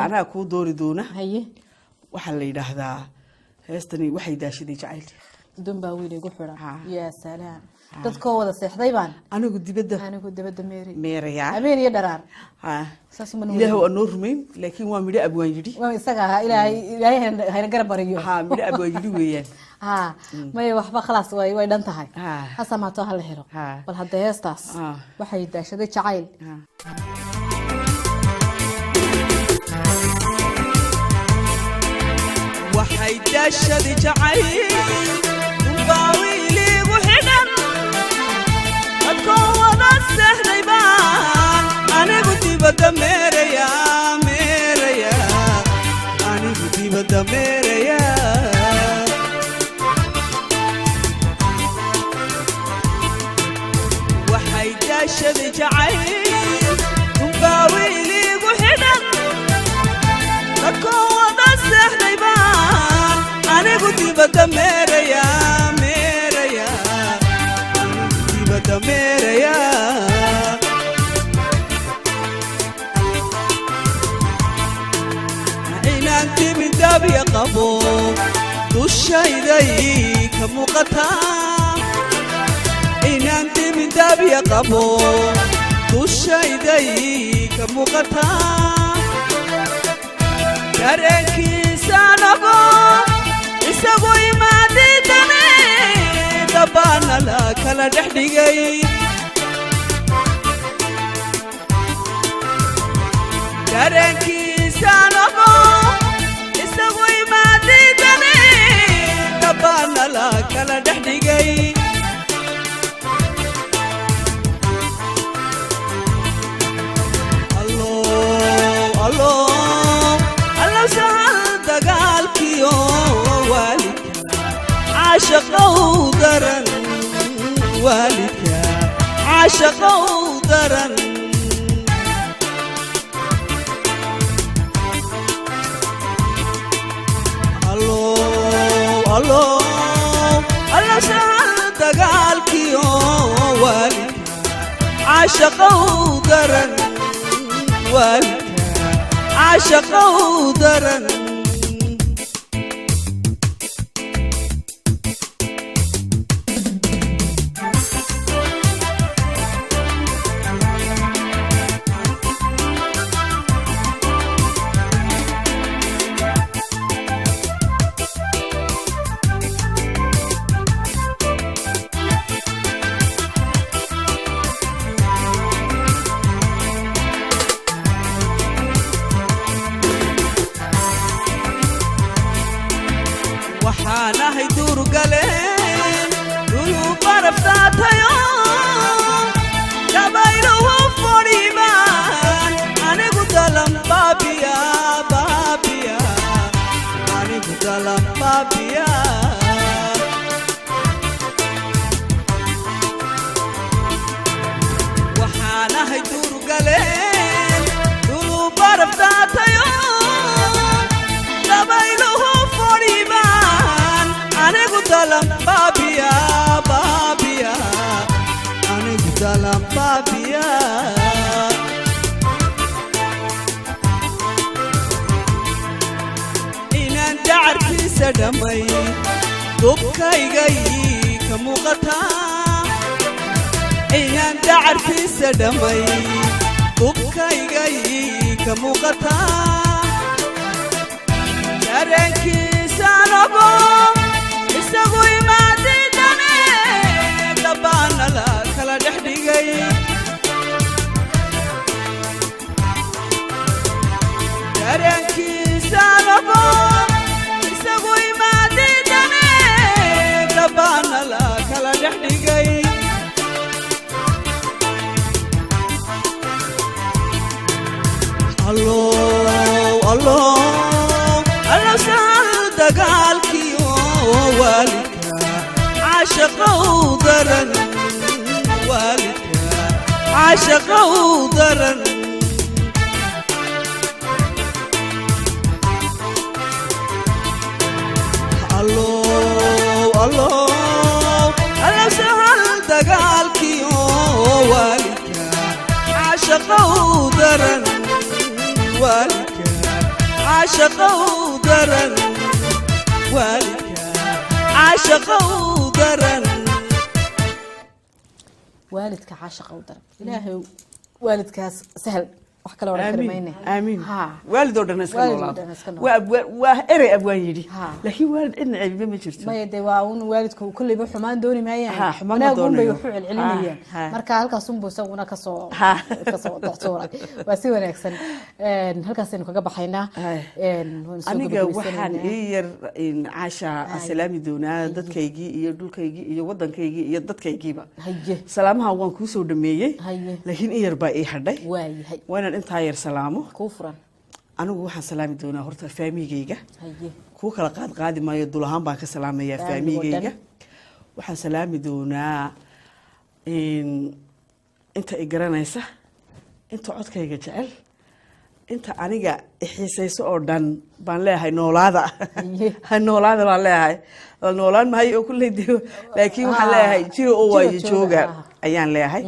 Anaa kuu doori doona. Haye. Waxaa la yidhaahdaa heestani "Waxay Daashaday Jacayl". Dun baa wiil igu xidhan. Ha. Yaa salaam, dadkoo wada seexday baan anigu dibadda anigu dabadda meeri meerayaa. Habeen iyo dharaar. Ha. Saas uma. Ilaah waa noo rumayn, laakiin waa midho abwaan yidhi. Waa isaga ahaa. Ilaahay, Ilaahay hayna garab bariyo. Ha, midho abwaan yidhi weeyaan. Ha, maya, waxba khalaas, way dhan tahay. Ha. Ha samaato, ha la helo. Ha. Bal hadda heestaas Ha. "Waxay Daashaday Jacayl". Ha. Waxay daashadi jacayl unbaa wiiligu xidhan, dadkoo wada sehday baan anigu dibadda meeraya, meeraya, anigu dibadda meeraya. Waxay daashadi jacayl unbaa wiiligu xidhan, dadkoo wada seexday baan anigu dibadda meeraya, meeraya, anigu dibadda meeraya. Inaan timidabya qabo dushayday ka muuqataa, inaan timidabya qabo dushayday ka muuqataa. Dareenkiisanago isagu imaadidane dabaana la kala dhex dhigay. Dareenkiisanago isagu imaadidane dabaana la kala dhex dhigay. Allow, allow, allow sahal dagaalkiyo waalidka caashaqow daran, waalidka caashaqow daran. Allow, allow, allow sahal dagaalkiyo waalidka caashaqow daran, waalidka caashaqow daran. Waxaan ahay duurgaleen dhulu baraf daatayo, dabayluhu fadhiimaan, anigu dalan baabiya, baabiya, anigu dalan baabiya. Waxaan ahay duurgaleen dhulu baraf daatayo, dabayluhu fadhiimaan, anigu dalan baabiya, baabiya, anigu dalan baabiya. Inaan dacarkiisa dhammay dubkaygay ka muuqataa, inaan dacarkiisa dhammay dubkaygay ka muuqataa. Dareenkiisanago isagu imaadidane dabaana la kala dhex dhigay. Dareenkiisanago isagu imaadidane dabaana la kala dhex dhigay. Allow, allow, allow sahal dagaalkiyo waalidka caashaqow daran, waalidka caashaqow daran. Allow, allow, allow sahal dagaalkiyo waalidka caashaqow daran, waalidka Caashaqow daran, waalidka caashaqow daran. Waalidka caashaqa u daran. Ilaahay waalidkaas sahal, wax kale odhan kari Aamiin. mayne. Aamiin. Ha. Waalid oo dhan iska Waalid oo noolaado. dhan iska noolaado. Waa erey abwaan yidhi. Laakiin waalid cidna cebiba ma jirto. Maya, dee waa un waalidku kolleyba xumaan dooni maayaan. Ha, xumaan ma Wanaag un bay doonayo. wax u celcelinayaan. Ha, ha. Marka halkaas unbuu isaguna kasoo kasoo doctooray. Waa si wanaagsan. Halkaasaynu kaga baxaynaa. Ay. Waynu soo Aniga waxaan gabagabaysanaynaa. ii yar Caasha aan salaami doonaa dadkaygii iyo dhulkaygii iyo waddankaygii iyo dadkaygiiba. Salaamaha waan kuu soo dhameeyey, laakiin in yar baa ii hadhay. Waayahay. Waa inaan intaa yar salaamo. Kuu furan. Anigu waxaan salaami doonaa horta faamigayga. Kuu kala qaad qaadi maayo, dul ahaan baan ka salaamayaa. Faamigoo Faamigayga dhan. waxaan salaami doonaa inta i garanaysa, inta codkayga jecel, inta aniga ixiisayso oo dhan baan leeyahay noolaada. Ha noolaada baan leeyahay. La noolaan maayo oo kulley de, laakiin waxaan leeyahay jiro oo Jiro waayo jooga, jooga ayaan leeyahay.